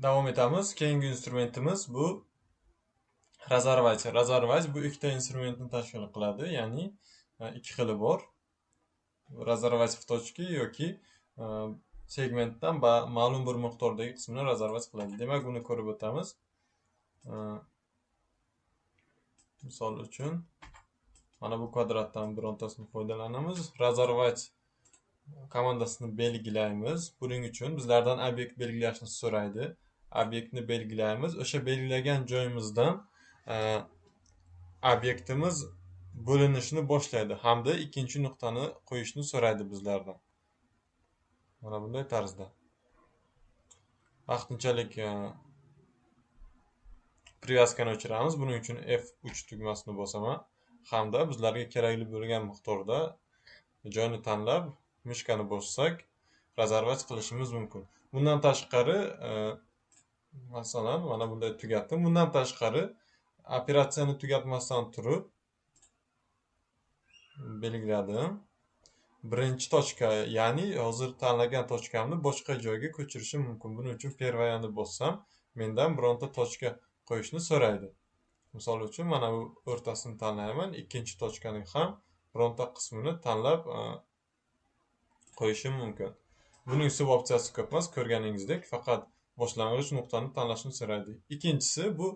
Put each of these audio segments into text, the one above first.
Davom etamiz. Keyingi instrumentimiz bu разорвать. Разорвать bu ikkita instrumentni tashkil qiladi, ya'ni ikki xili bor. Разорвать в точке yoki segmentdan ma'lum bir miqdordagi qismini разорвать qiladi. Demak, buni ko'rib o'tamiz. Misol uchun mana bu kvadratdan birontasini foydalanamiz. Разорвать komandasini belgilaymiz. Buning uchun bizlardan obyekt belgilashni so'raydi. Obyektni belgilaymiz. O'sha belgilagan joyimizdan obyektimiz bo'linishni boshlaydi hamda ikkinchi nuqtani qo'yishni so'raydi bizlardan. Mana bunday tarzda. Vaqtinchalik привязкani o'chiramiz. Buning uchun F3 tugmasini bosaman hamda bizlarga kerakli bo'lgan miqdorda joyni tanlab mishkani bossak, разорвать qilishimiz mumkin. Bundan tashqari, masalan, mana bunday tugatdim. Bundan tashqari operatsiyani tugatmasdan turib belgiladim. Birinchi tochka, ya'ni hozir tanlagan tochkamni boshqa joyga ko'chirishim mumkin. Buning uchun перваяni bossam, mendan bironta tochka qo'yishni so'raydi. Misol uchun mana bu o'rtasini tanlayman, ikkinchi tochkaning ham bironta qismini tanlab qo'yishim mumkin. Buning sub opsiyasi ko'p emas, ko'rganingizdek, faqat boshlang'ich nuqtani tanlashni so'raydi. Ikkinchisi bu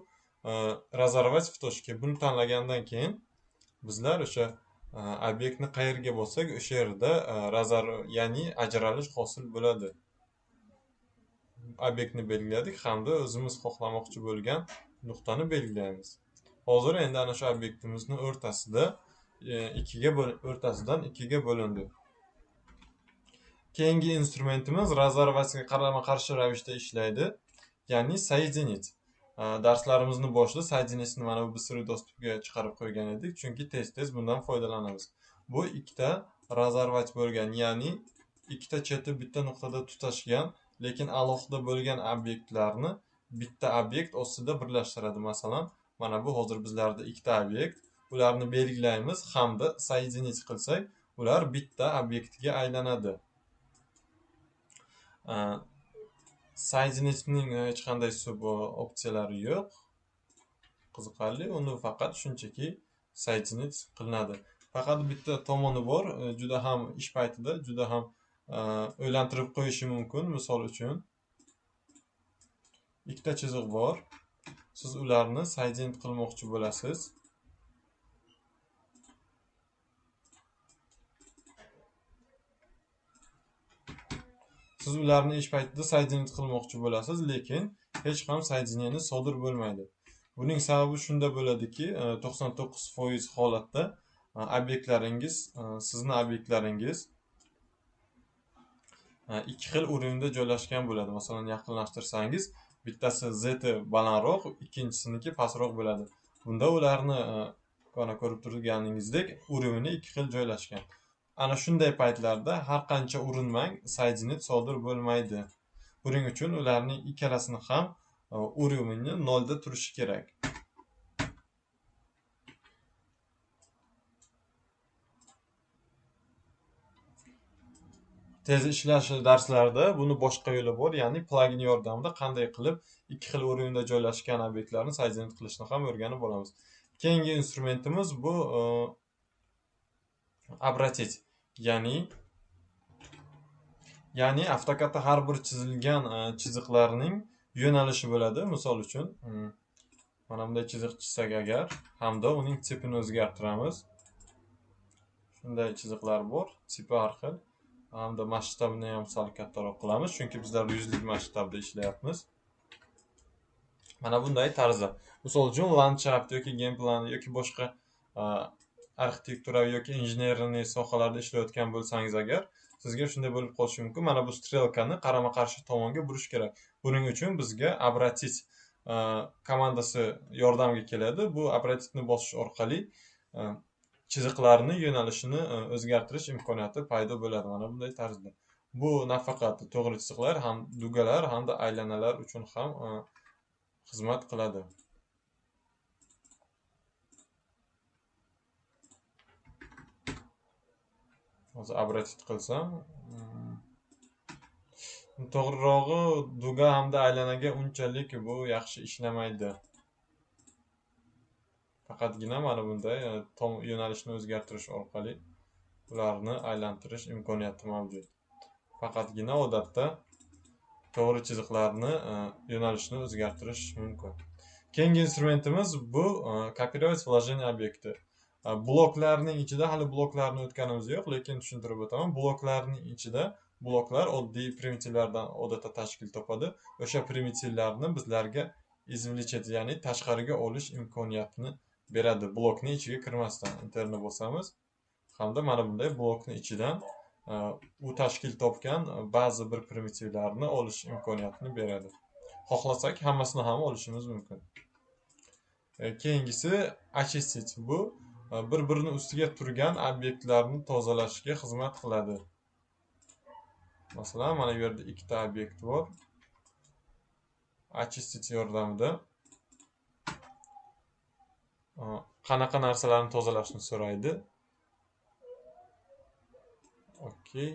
разорвать в точке. Buni tanlagandan keyin bizlar o'sha obyektni qayerga bossak, o'sha yerda ya'ni ajralish hosil bo'ladi. Obyektni belgiladik hamda o'zimiz xohlamoqchi bo'lgan nuqtani belgilaymiz. Hozir endi ana shu obyektimizni o'rtasida o'rtasidan ikkiga bo'lindi. Keyingi instrumentimiz разорвать-ga qarama-qarshi ravishda ishlaydi, ya'ni соединить. Darslarimizni boshida соединить-ni mana bu быстрый доступga chiqarib qo'ygan edik, chunki tez-tez bundan foydalanamiz. Bu ikkita разорвать bo'lgan, ya'ni ikkita cheti bitta nuqtada tutashgan, lekin alohida bo'lgan obyektlarni bitta obyekt ostida birlashtiradi. Masalan, mana bu hozir bizlarda ikkita obyekt, ularni belgilaymiz hamda соединить qilsak, ular bitta obyektga aylanadi. Соединить-ning hech qanday sub opsiyalari yo'q. Qiziqarli, uni faqat shunchaki соединить qilinadi. Faqat bitta tomoni bor, juda ham ish paytida juda ham o'ylantirib qo'yishi mumkin. Misol uchun ikkita chiziq bor. Siz ularni соединить qilmoqchi bo'lasiz. Siz ularni ish paytida соединить qilmoqchi bo'lasiz, lekin hech ham соединение sodir bo'lmaydi. Buning sababi shunda bo'ladiki, 99% holatda obyektlaringiz, sizni obyektlaringiz ikki xil o'rinda joylashgan bo'ladi. Masalan, yaqinlashtirsangiz, bittasi Z balandroq, ikkinchisiniki pastroq bo'ladi. Bunda ularni mana ko'rib turganingizdek, o'rini ikki xil joylashgan. Ana shunday paytlarda har qancha urinmang, соединить sodir bo'lmaydi. Buning uchun ularning ikkalasini ham уровень 0 da turishi kerak. Tez ishlash darslarida buni boshqa yo'li bor, ya'ni plugin yordamida qanday qilib ikki xil o'rinda joylashgan obyektlarni соединить qilishni ham o'rganib olamiz. Keyingi instrumentimiz bu обратить, ya'ni AutoCADda har bir chizilgan chiziqlarning yo'nalishi bo'ladi. Misol uchun mana bunday chiziq chizsak agar hamda uning tipini o'zgartiramiz. Shunday chiziqlar bor, tipi har xil. Hamda masshtabini ham sal kattaroq qilamiz, chunki bizlar yuzlik masshtabda ishlayapmiz. Mana bunday tarzda. Misol uchun landshaft yoki genplan yoki boshqa arxitektura yoki injenerlik sohalarida ishlayotgan bo'lsangiz agar, sizga shunday bo'lib qolishi mumkin. Mana bu strelkani qarama-qarshi tomonga burish kerak. Buning uchun bizga обратить komandasi yordamga keladi. Bu обратить-ni bosish orqali chiziqlarni yo'nalishini o'zgartirish imkoniyati paydo bo'ladi mana bunday tarzda. Bu nafaqat to'g'ri chiziqlar, ham dugalar hamda aylanalar uchun ham xizmat qiladi. Hozir обратить qilsam, To'g'rirog'i, duga hamda aylanaga unchalik bu yaxshi ishlamaydi. Faqatgina mana bunday yo'nalishni o'zgartirish orqali ularni aylantirish imkoniyati mavjud. Faqatgina odatda to'g'ri chiziqlarni yo'nalishni o'zgartirish mumkin. Keyingi instrumentimiz bu копировать вложение obyekti. Bloklarning ichida hali bloklarni o'tganimiz yo'q, lekin tushuntirib o'taman. Bloklarning ichida bloklar oddiy primitivlardan odatda tashkil topadi. O'sha primitivlarni bizlarga извлечать, ya'ni tashqariga olish imkoniyatini beradi. Blokning ichiga kirmasdan enterni bosamiz hamda mana bunday blokning ichidan u tashkil topgan ba'zi bir primitivlarni olish imkoniyatini beradi. Xohlasak hammasini ham olishimiz mumkin. Keyingisi очистить. Bu bir-birini ustiga turgan obyektlarni tozalashga xizmat qiladi. Masalan, mana bu yerda ikkita obyekt bor. Очистить yordamida qanaqa narsalarni tozalashni so'raydi. Okey.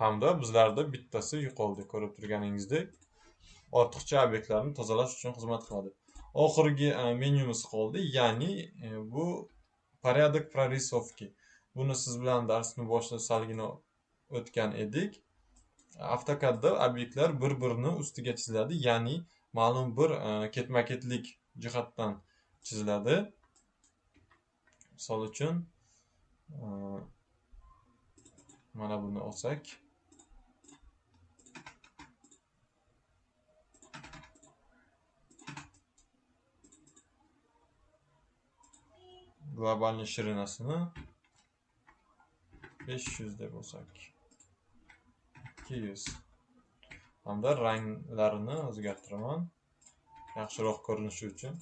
Hamda bizlarda bittasi yo'qoldi, ko'rib turganingizdek. Ortiqcha obyektlarni tozalash uchun xizmat qiladi. Oxirgi menyumiz qoldi, ya'ni bu порядок прорисовки. Buni siz bilan darsni boshida salgina o'tgan edik. AutoCADda obyektlar bir-birini ustiga chiziladi, ya'ni ma'lum bir ketma-ketlik jihatdan chiziladi. Misol uchun mana buni olsak, globalni shirinasini 500 deb olsak, 200 hamda ranglarini o'zgartiraman yaxshiroq ko'rinishi uchun.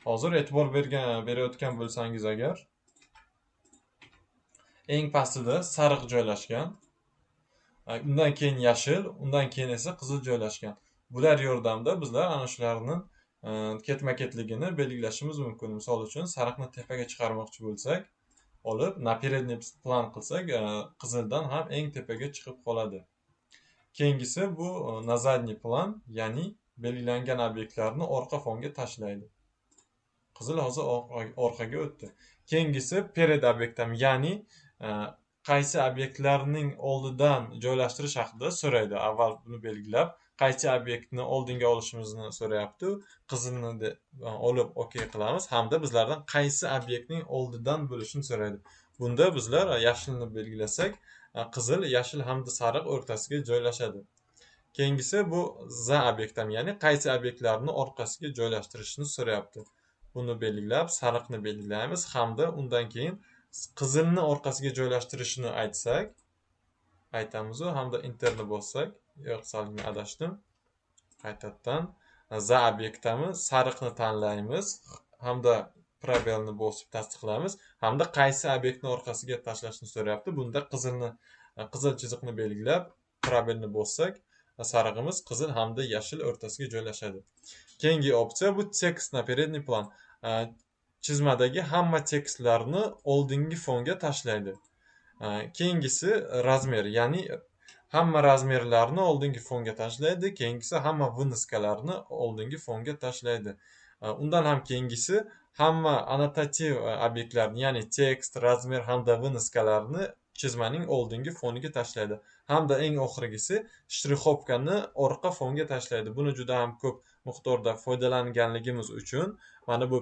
Hozir e'tibor berayotgan bo'lsangiz agar, eng pastida sariq joylashgan, undan keyin yashil, undan keyin esa qizil joylashgan. Bular yordamida bizlar ana shularni ketma-ketligini belgilashimiz mumkin. Misol uchun sariqni tepaga chiqarmoqchi bo'lsak, olib na передний plan qilsak, qizildan ham eng tepaga chiqib qoladi. Keyingisi bu na задний plan, ya'ni belgilangan obyektlarni orqa fonga tashlaydi. Qizil hozir orqaga o'tdi. Keyingisi перед obyektам, ya'ni qaysi obyektlarning oldidan joylashtirish haqida so'raydi. Avval buni belgilab, qaysi obyektni oldinga olishimizni so'rayapti. Qizilni olib OK qilamiz hamda bizlardan qaysi obyektning oldidan bo'lishini so'raydi. Bunda bizlar yashilni belgilasak, qizil, yashil hamda sariq o'rtasiga joylashadi. Keyingisi bu za obyektam, ya'ni qaysi obyektlarni orqasiga joylashtirishni so'rayapti. Buni belgilab, sariqni belgilaymiz hamda undan keyin qizilni orqasiga joylashtirishini aytamiz hamda enterni bossak, yo'q, salgina adashdim. Qaytadan za obyektami sariqni tanlaymiz hamda probelni bosib tasdiqlaymiz hamda qaysi obyektni orqasiga tashlashni so'rayapti. Bunda qizil chiziqni belgilab, probelni bossak, sarig'imiz qizil hamda yashil o'rtasiga joylashadi. Keyingi opsiya bu tekst na передний plan. Chizmadagi hamma tekstlarni oldingi fonga tashlaydi. Keyingisi razmer, ya'ni hamma razmerlarni oldingi fonga tashlaydi. Keyingisi hamma выноскаlarni oldingi fonga tashlaydi. Undan ham keyingisi hamma annotativ obyektlarni, ya'ni tekst, razmer hamda выноскаlarni chizmaning oldingi foniga tashlaydi. Hamda eng oxirgisi shtrixovkani orqa fonga tashlaydi. Buni juda ham ko'p miqdorda foydalanganligimiz uchun mana bu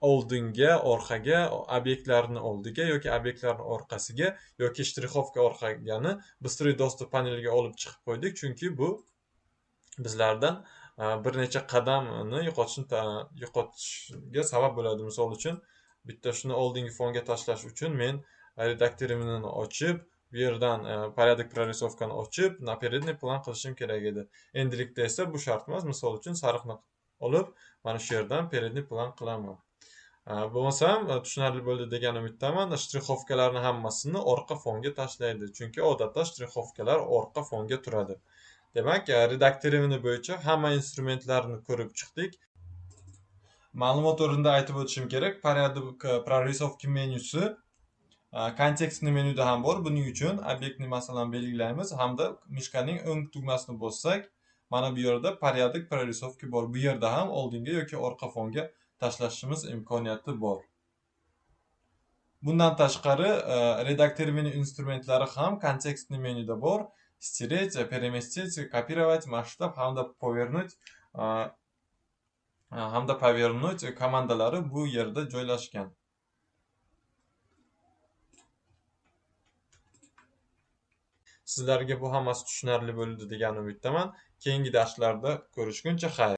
oldinga, orqaga, obyektlarni oldiga yoki obyektlarni orqasiga yoki shtrixovka orqagani быстрый доступ paneliga olib chiqib qo'ydik, chunki bu bizlardan bir necha qadamni yo'qotishga sabab bo'ladi. Misol uchun, bitta shuni oldingi fonga tashlash uchun men redaktorimni ochib, bu yerdan порядок прорисовкani ochib, на передний plan qilishim kerak edi. Endilikda esa bu shart emas. Misol uchun, sariqni olib, mana shu yerdan передний plan qilaman. Bo'lmasam tushunarli bo'ldi degan umiddaman. Shtrixovkalarni hammasini orqa fonga tashlaydi, chunki odatda shtrixovkalar orqa fonga turadi. Demak, redaktorimiz bo'yicha hamma instrumentlarni ko'rib chiqdik. Ma'lumot o'rnida aytib o'tishim kerak, порядок прорисовки menyusi Kontekstni menyuda ham bor. Buning uchun obyektni masalan belgilaymiz hamda mishkaning o'ng tugmasini bossak, mana bu yerda порядок прорисовки bor. Bu yerda ham oldinga yoki orqa fonga tashlashimiz imkoniyati bor. Bundan tashqari redaktorning instrumentlari ham kontekstni menyuda bor. Стереть, переместить, копировать, масштаб hamda повернуть komandalari bu yerda joylashgan. Sizlarga bu hammasi tushunarli bo'ldi degan umiddaman. Keyingi darslarda ko'rishguncha xayr.